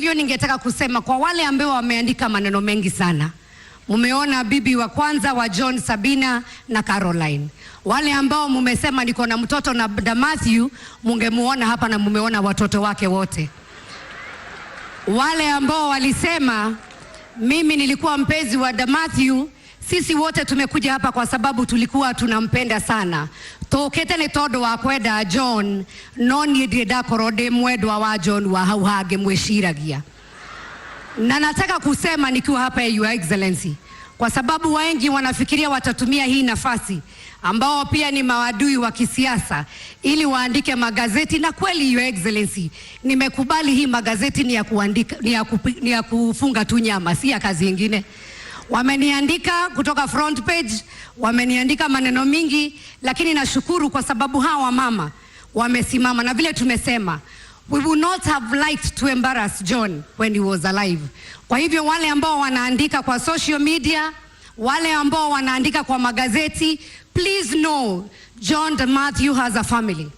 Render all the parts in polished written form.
hivyo ningetaka kusema kwa wale ambao wameandika maneno mengi sana, mumeona bibi wa kwanza wa John, Sabina na Caroline. Wale ambao mumesema niko na mtoto na Matthew, mungemuona hapa na mumeona watoto wake wote. Wale ambao walisema mimi nilikuwa mpenzi wa Matthew, sisi wote tumekuja hapa kwa sababu tulikuwa tunampenda sana. Tũkĩte nĩ tondũ wa kwenda John, no niĩ ndirĩ ndakorwo ndĩ mwendwa wa John wa hau hangĩ mwĩciragia. Na nataka kusema nikiwa hapa, Your Excellency, kwa sababu wengi wanafikiria watatumia hii nafasi ambao pia ni maadui wa kisiasa ili waandike magazeti. Na kweli, Your Excellency, nimekubali hii magazeti ni ya kuandika, ni ya kufunga tu nyama, si ya kazi ingine. Wameniandika kutoka front page, wameniandika maneno mingi, lakini nashukuru kwa sababu hawa mama wamesimama, na vile tumesema, we would not have liked to embarrass John when he was alive. Kwa hivyo wale ambao wanaandika kwa social media, wale ambao wanaandika kwa magazeti, please know John de Matthew has a family.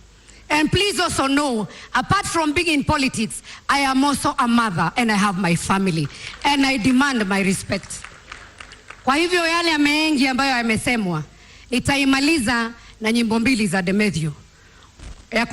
And please also know, apart from being in politics, I am also a mother and I have my family and I demand my respect. Kwa hivyo yale mengi ambayo yamesemwa, nitaimaliza na nyimbo mbili za Demetrio. Ya